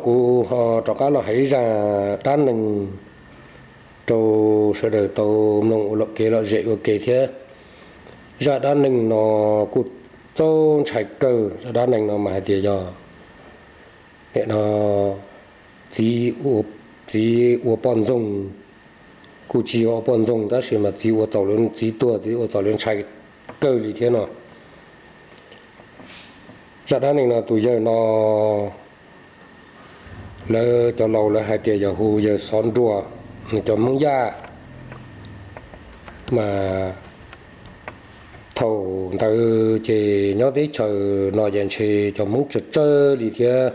Kuv ho rov qab los hais zaj dab neeg rau sawv daws tau mloog ua lom kev lom zem ua ke thiab. Zaj dab neeg no kuj txaus ntshai kawg. Zaj dab neeg no mas hais tias yog nim no txiv, txiv ua poj ntxoog, kuj tsis yog ua poj ntxoog tab sis mas txiv ua txaus, txiv tuag txiv ua txaus li ntshai kawg li thiab no. Zaj dab neeg no tus yawg no lawv cov laus lawv hais tias yog hu yawg Xov Nruas, cov Hmoob Yaj. Mas thaum ntawd ces nyob teb chaws no ces ntshe cov Hmoob tsawg tsawg li thiab.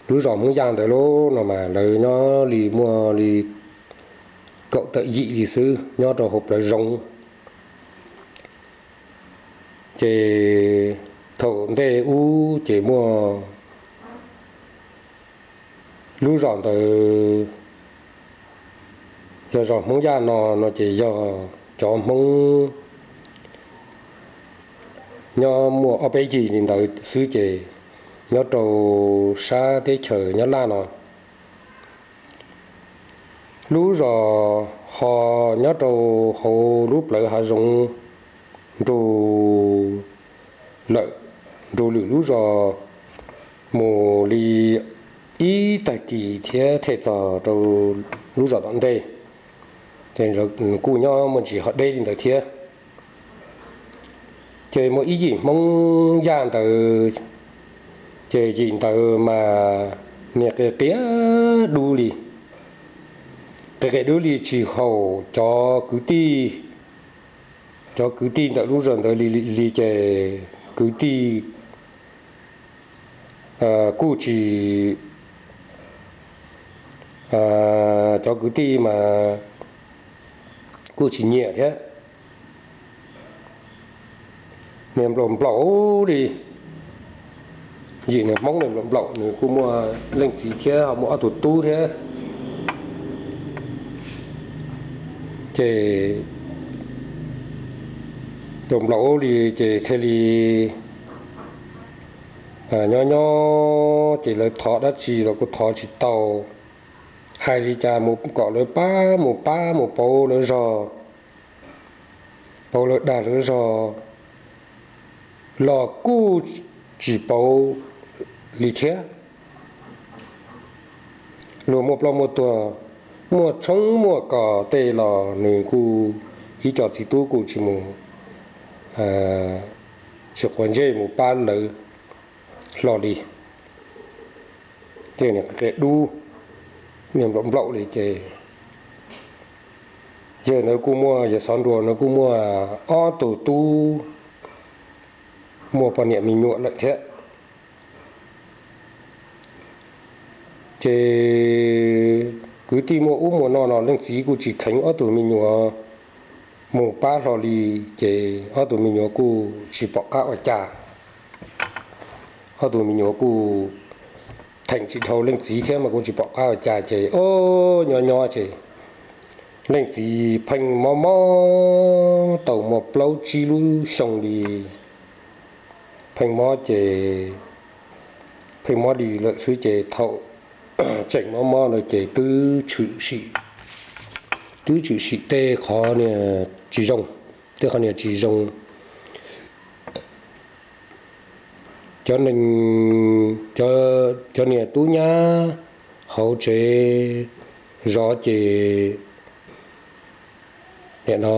Lub zos Hmoob Yaj ntawd lub no mas lawv nyob li muaj li kaum tawm yim li xwb nyob rau hauv plawv zoov. Ces thaum ntej ub ces muaj lub zos ntawd, yog zos Hmoob Yaj no, no ces yog cov Hmoob nyob muaj ob peb yig li ntawd xwb ces nyob rau sab teb chaws Nyab Laj no. Lub zos ho nyob rau hauv lub plawv hav zoov nrug lawm, nrug lwm lub zos mus li ib tag kis thiab thiaj txog rau lub zos tom ntej. Ces kuj nyob muaj ntsis ho deb li ntawd thiab. Ces muaj ib yim Hmoob Yaj ntawd, ces yim ntawd mas niag qia qia dub li, qia qia dub li tsis haum cov kwv tij, cov kwv tij ntawm lub zos ntawd li, li ces kwv tij kuj tsis, cov kwv tij mas kuj tsis nyiam thiab. Niag nplaum nplaum li, yim niag Hmoob niag nplaum nplaum, nws kuj muaj leej txiv thiab ho muaj ob tug tub thiab. Ces nplaum nplaum li ces thiaj li nyob nyob ces lawv thov dab tsi los kuj thov tsis tau. Hais li cas mus kom lawv pab, mus pab mus pauv lawv zog, pauv lawv dag lawv zog los kuj tsis pauv li thiab. Luag muaj ploj muaj tuag, muaj tshoob muaj kos tej los nws kuj, ib co txiv tub kuj tsis mus, tsis quav ntsej mus pab lawv hlo li. Ces niag qia dub, niag nplaum nplaum li ces yawg ntawd kuj muaj, yawg Xov Nruas no kuj muaj ob tug tub, muaj poj niam me nyuam lawm thiab. Ces kwv tij muaj ub muaj no no leej txiv kuj tsis kheev ob tug me nyuam mus pab hlo li, ces ob tug me nyuam kuj tsis pom qab ua cas. Ob tug me nyuam kuj theem tsis dhau leej txiv thiab mas kuj tsis pom qab ua cas ces o, nyob nyob ces leej txiv pheej mob mob tau muaj plaub tsib lub xyoo li. Pheej mob ces pheej mob li lawm xwb ces thaum tseem mob mob no ces twb tshwm sim, twb tshwm sim tej qhov niag tsis zoo, tej qhov niag tsis zoo. Cov neeg, cov niag tub nyab hauv tsev zov ces nim no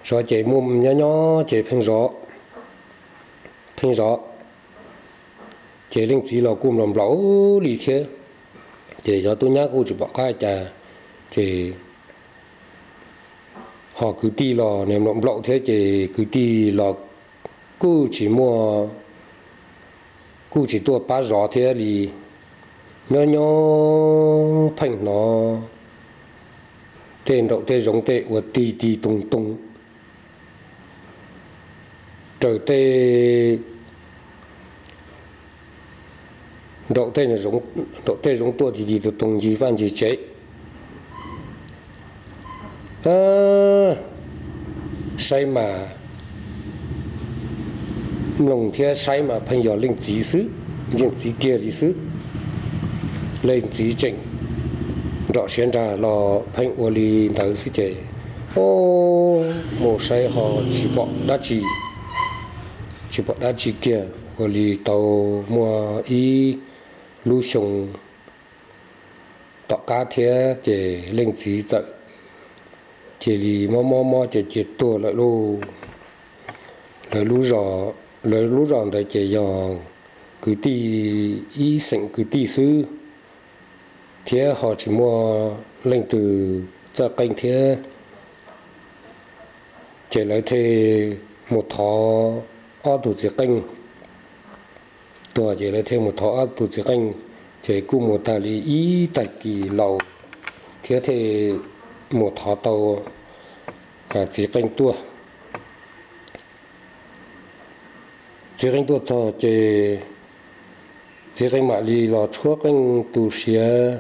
zov ces muaj nyob nyob ces pheej zov, pheej zov, ces leej txiv los kuj nplaum nplaum li thiab. Ces cov tub nyab kuj tsis pom qab cas, ces ho kwv tij los niag nplaum nplaum thiab ces kwv tij los kuj tsis muaj, kuj tsis tuaj pab zov thiab li. Nyob nyob pheej hnov tej nraum tej zoov tej ua ti ti toog toog raws tej, nraum tej zoov tuaj ti ti toog toog ncig vaj ncig tsev. Saib mas, mloog thiab saib mas pheej yog leej txiv xwb. yeej txiv kiag li xwb. Leej txiv tseem nrom siav nrag los pheej ua li ntawd xwb ces, o, mus saib ho tsis pom dab tsi, tsis pom dab tsi kiag. Ua li tau muaj ib lub xyoo tom qab thiab ces leej txiv txawm cia li mob mob mob ces cia tuag lawm lauj. Lawv lub zos ntawd ces yog kwv tij, ib xeem kwv tij xwb, thiab ho tsis muaj leej twg txawj qeej thiab. Ces lawv thiaj mus thov ob tug txiv qeej tuag, ces lawv thiaj mus thov ob tug txiv qeej, ces kuj mus tag li ib tag kis laus thiab thiaj mus thov tau txiv qeej tuaj. Txiv qeej tuaj txog ces txiv qeej mam li los tshuab qeej tu siav,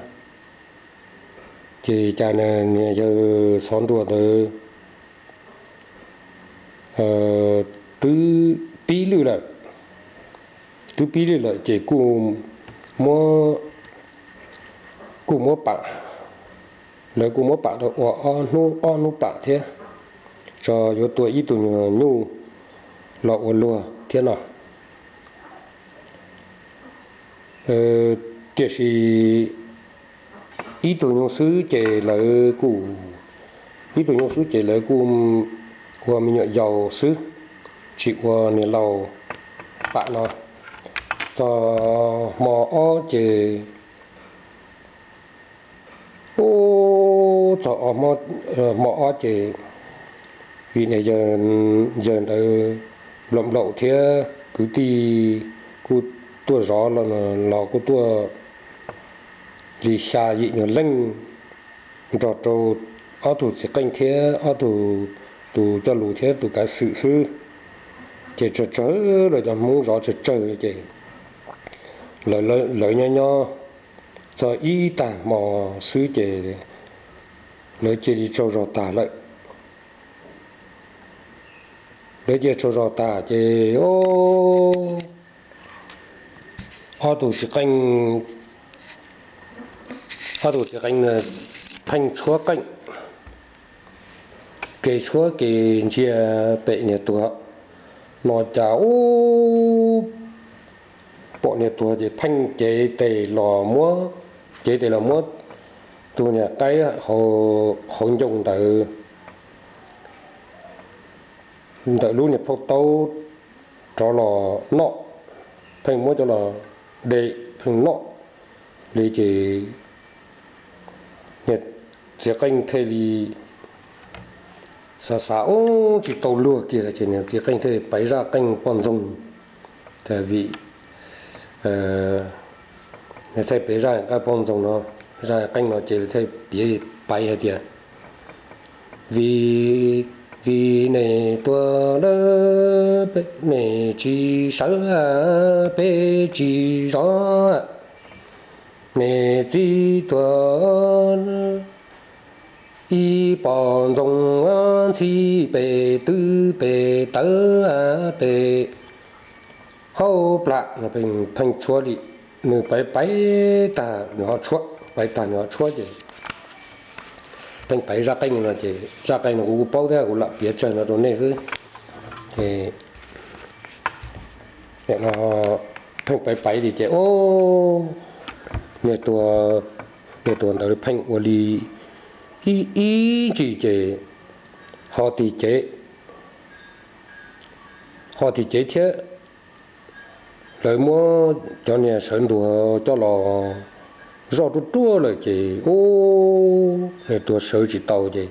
ces cas niag yawg xov nruas ntawd twb pib lwj lawm, twb pib lwj lawm ces kuj muab, kuj muab pam, lawv kuj muab pam rau ua ob hnub, ob hnub pam thiab, tso yuav tua ib tug nyuag nyuj los ua luag thiab no. Tiam sis ib tug nyuj xwb ces lawv kuj, ib tug nyuj xwb ces lawv kuj ua me nyuam yaus xwb, tsis ua niag laus pam no. Txog hmo ob ces, u, txog hmo ob ces vim niag yawg ntawd nplaum nplaum thiab kwv tij kuj tuaj zov los kuj tuaj li xya yim nyuag leej nrog rau ob tug txiv qeej thiab ob tug, tus coj lus thiab tus kav xwm xwb. Ces tsawg tsawg los cov Hmoob zov tsawg tsawg ces lawv nyob nyob txog ib tag hmo xwb ces lawv cia li tsaug zog tag lawm. Lawv cia li tsaug zog tag ces, o, ob tug txiv qeej, ob tug txiv qeej pheej tshuab qeej, kev tshuab kev ntsia pem niag tuag no cas, u, pom niag tuag ces pheej cev tes los muab, cev tes los muab tus niag qaib hauv ncoo ntawd, ntawm lub niag phauj taub rov los noj, pheej muab cov los de pheej noj li ces niag txiv qeej thiaj li xav xav, u, tsis tau luag kiag ces niag txiv qeej thiaj li paiv zaj qeej poj ntxoog, vim thiaj paiv zaj qeej poj ntxoog no, zaj qeej no ces thiaj piav paiv hais tias, vim, vim nej tuag lawm peb nej tsis sawv, peb tsis zov, nej txiv tuag ib poj ntxoog ntxhi pem twb pem tawv pem hauv plam no. Pheej tshuab li, nws paiv paiv tag nws ho tshuab, paiv tag nws ho tshuab ces pheej paiv zaj qeej no ces zaj qeej no kuv kuj paub thiab kuv lam piav tsawg no rau nej xwb. No pheej paiv paiv li ces, o, niag tuag ntawd pheej ua li ib ib ntsis ces ho tig cev, ho tig cev thiab. Lawv muab cov niag sawv ntuag coj los zoj ruaj ruaj lawm ces, u, niag tuag sawv tsis tau ces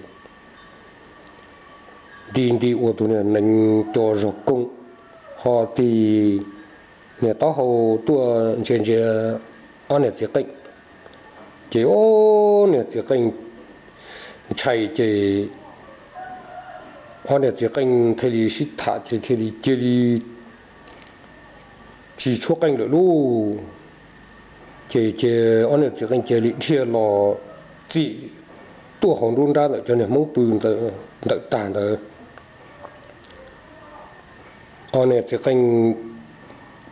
nti nti ua tus niag neev co zog koog, ho tig niag taub hau tuaj ntsia ntsia ob niag txiv qeej. Ces ob niag txiv qeej ntshai ces ob niag txiv qeej thiaj li sib tham ces thiaj li cia li tsis tshuab qeej lawm lauj. Ces cia ob niag txiv qeej cia li dhia los txim tuaj hauv nruab nrab ntawm cov niag Hmoob pw ntawm tag ntawd. Ob niag txiv qeej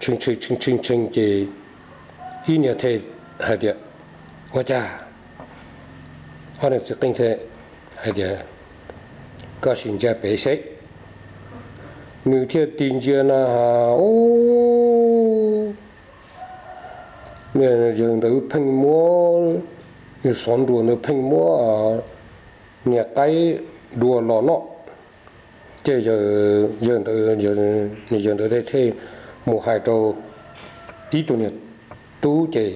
tshee tshee tshee tshee ces ib niag thiaj hais tias, Ua cas? Ob niag txiv qeej thiaj hais tias, Koj sim ntsia pem seb. Nws thiaj tig ntsia na has, yawg ntawd pheej muab, yawg xov nruas ntawd pheej muab niag qaib dua los noj. Ces yawg ntawd, yawg ntawd thiaj mus hais rau ib tug niag tub ces,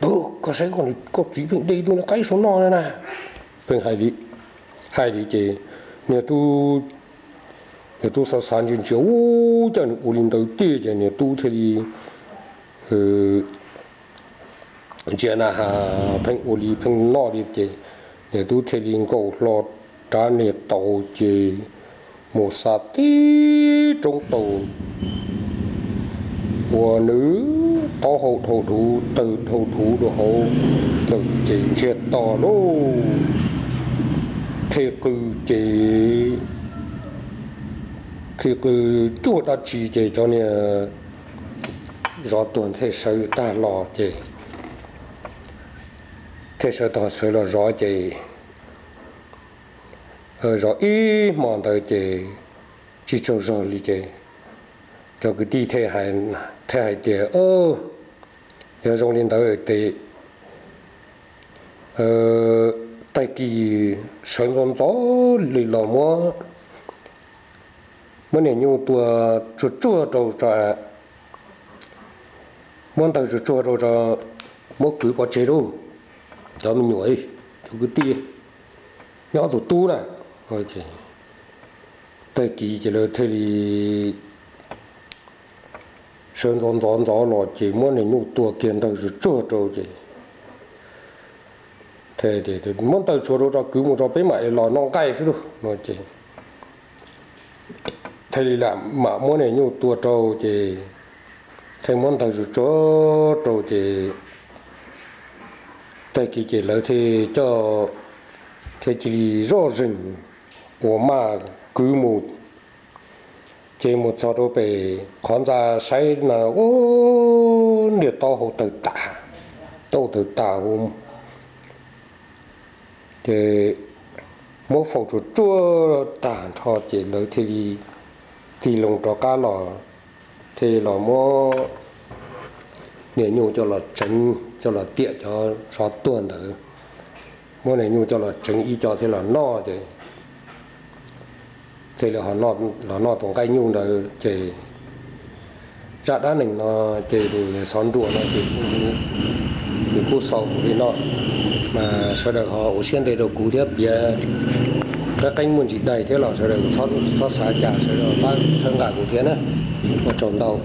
Tub, koj saib koj txiv pheej de tus niag qaib saum no na. Pheej hais li ces niag tub, niag tub xav xav ntsia ntsia, Ub, cas nws ua li ntawd tiag? Ces niag tub thiaj li ntsia na has pheej ua li pheej noj li ces niag tub thiaj li nkaus hlo rab niag taus ces mus xa tib roob taus uas nws taub hau dhau dhuv tawg dhau dhuv rau hauv lawm ces ntsiag to lauj. Thiaj qw ces, thiaj qw cuag dab tsi ces cov niag zov tuag thiaj sawv tag los ces, thiaj sawv tag sawv los zov ces, zov ib hmo ntawd ces tsis tsaug zog li ces cov kwv tij thiaj hais tias, Yog zoo li ntawd ces tag kis sawv ntxov ntxov li los muab, muab niam nyuj tua tsuag tsuag rau tso, muab ntawg tsuag tsuag rau tso, muab kwv pov tseg lauj. Cov me nyuam, cov kwv tij, nyob tus tub na. Tag kis ces lawv thiaj li sawv ntxov ntxov ntxov los ces muab niam nyuj tua kiag ntawg tsuag tsuag rau ces, Muab ntawg tsuag rau tso, kwv mus tso, peb mam es los noj nqaij xwb lauj, no ces thiaj li lam mam muab niam nyuj tua rau ces thiaj muab ntawg tsuag tsuag rau ces tag kis ces lawv thiaj coj, thiaj cia li zoj zeeg ua maj kwv mus. Ces mus txog rau pem qhov ntxa saib na, ub, niag taub hau tawg tas, taub hau tawg tas hu. Ces muab faus tsuag tsuag tag nrho ces lawv thiaj li tig loo rov qab los, thiaj los muab niam nyuj coj los tsev, coj los tiam cov tsov tuag ntawd. Muab niam nyuj coj los tsev ib co thiaj los noj ces thiaj li los noj tus nqaij nyuj ntawd ces zaj dab neeg no ces tus xov nruas no ces nws kuj xaus mus li no. Mas sawv daws ho ua siab ntev rau kuv thiab piav qeeb qeeb muaj ntsis dai thiab los sawv daws txhob xav cas, sawv daws pab txhawb nqa kuv thiab na. Ua tsaug ntau.